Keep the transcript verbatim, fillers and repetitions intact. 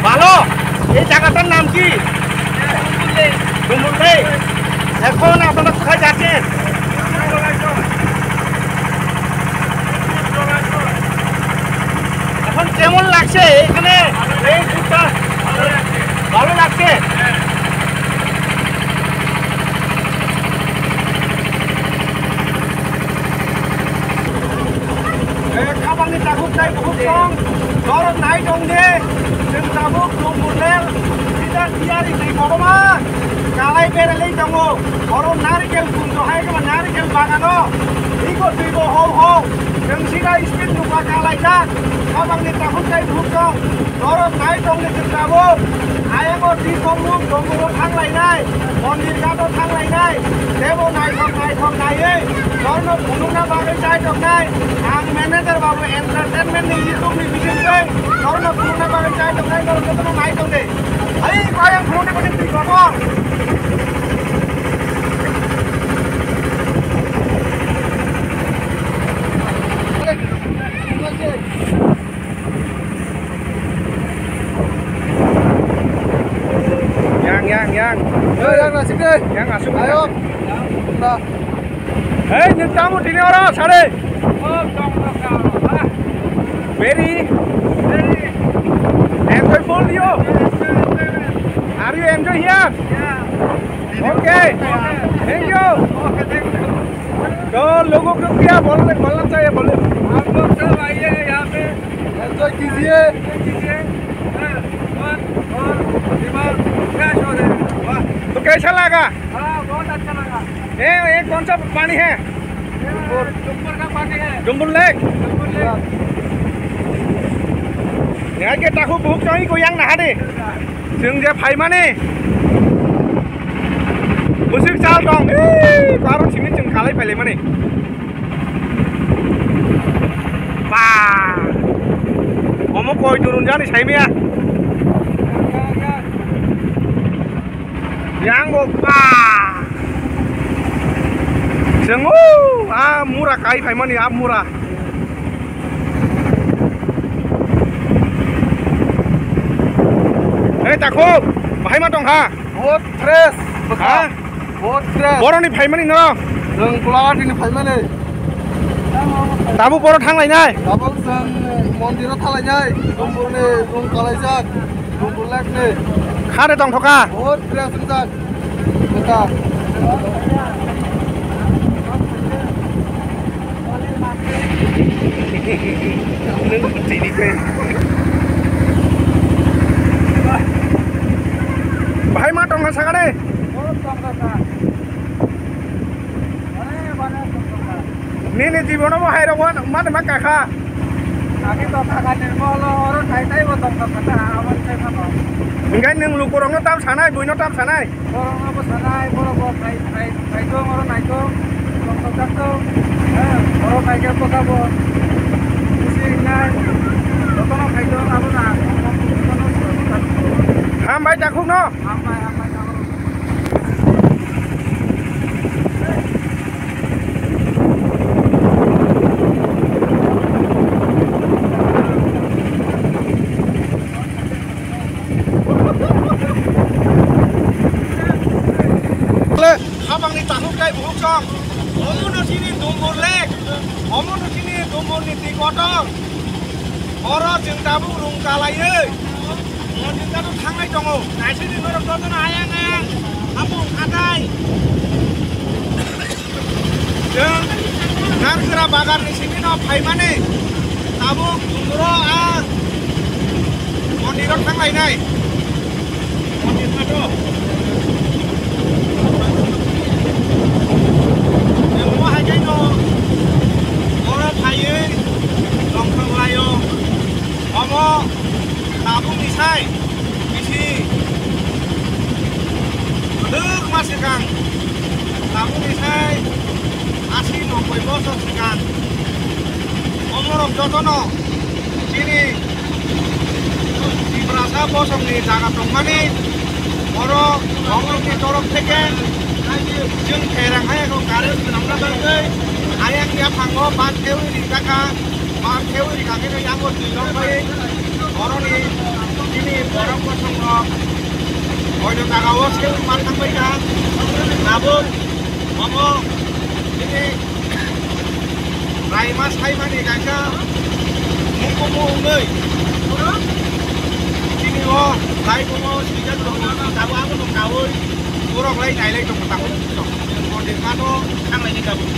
ভালো। এই জায়গাটার নাম কি? ডুমুর লেক। এখন আপনারা কোথায় যাচ্ছেন? এখন কেমন লাগছে এখানে এই ট্যুরটা? ভালো লাগছে। Eh, khabangni takhuk tei bukhuk tong, norok nai tong di, chwng tabuk Dumburlek sida tiyari tei kotorma kalai berelei tongo. Oro narikel kunju hai khe narikel bagano, iko twibo hou hou, chwng sida speed nukha kalaijak, khabangni takhuk tei bukhuk tong. Norok nai tongdi chwng tabuk. Ayang o di tongmung tongmung o thang lainai. Mondir ghat o thang lainai. Tebo naithok naithok naiwi norno phunukna bagwi chai tongnai. Ang manager babu entertainment ni YouTube ni bisingtwi norno phunukna bagwi chai tongnai. Norok jotono nai tongdi. Hai, ayang phunukni bisingtwi kotor. Yang, yang, yang. Hei, yang nasib deh. Yang asuk. Ayo. Nah. Hei, nwng tamo tini oro sare. Very enjoyable you. Are you enjoy here? Okay. Thank you. तो लोगों को क्या बोलने, बोलना चाहिए, बोले। आप लोग सब आइए यहाँ पे। एंजॉय कीजिए। एंजॉय कीजिए। हाँ, मन और दिमाग फ्रेश हो जाएगा। वाह। तो कैसा लगा? हाँ, बहुत अच्छा लगा। ये, ये कौन सा पानी है? ये डुम्बुर का पानी है। डुम्बुर लेक? डुम्बुर lake. Hai khe takhuk bukhuk chongwi kuyang naha de. Chwng je phaimani. Bwswk chal tong. Ei, baro simi chwng khalai phailaimani. Ba. Omo koi durun jani saimaya. Yang bo ba. Chwng o, a mura kai phaimani, a mura. Hei, takhuk, bahai ma tong kha? Bahut fresh, bwkha. Ha? Bahut fresh. Boroni phaimani no? Nwng Golaghatini phaimani. Tabuk boro thang lainai? Tabuk chwng mondiro thang lainai. Dumburni rung kalaijak. Dumburlekni. Kha de tong thokha? Bahut fresh wngjak. Bwkha. Bahai ma tongkha sakani? Nini jibono bo hai rok mani ma kakha. Ani to thaka nirmo lo oro thai thai bo tong tong kata, abo thai phano. Hinkhe nwng lukurokno tam sanai, buino tam sanai? Borokno bo sanai, borok bo khai, khai, khaitong, oro naitong, tong tong jak tong. Eh, oro naikhe bwkha bo. Bisi hinai, jotono khaitong, abo na. Hambai takhukno. Hambai, hambai, takhuk. Habangni takhuk tei bukhuk song. Omono chini Dumbur lake. Omono chini Dumburni twi kotor. Oro chwng tabuk rung kalaiwi mondir gado thangnai tongo. Naisidi norok jotono ayang ayang. Abo wngkha tei. Chwng Narkra bagan ni simi no phaimani tabuk chwng oro a mondir o thanglainai. Mondir khato. Chwng bo hai khe no oro phaiwi tongthok laio. Omo tabukni sai bisi kwdwkma swkang, tabukni sai asi noboi bosor swkang omorok jotono chini Tiprasa bosongni jaga tongmani oro bongorokni torok theke chwng khairang hai eko current swnamna bagwi ayang yaphango ban thewi rijak kha. Mar thewi rikha khe no yango twi rok bai. Boroni chini borok bosongrok oino jagao se man thangbai kha. Tabuk omo chini Raima saimani kaisa mungkumu wngwi chini o laibumo swijak tongo. Tabuk abono kaui borok lai nailai tongo. Tabuk mondir phano thanglaini tabuk.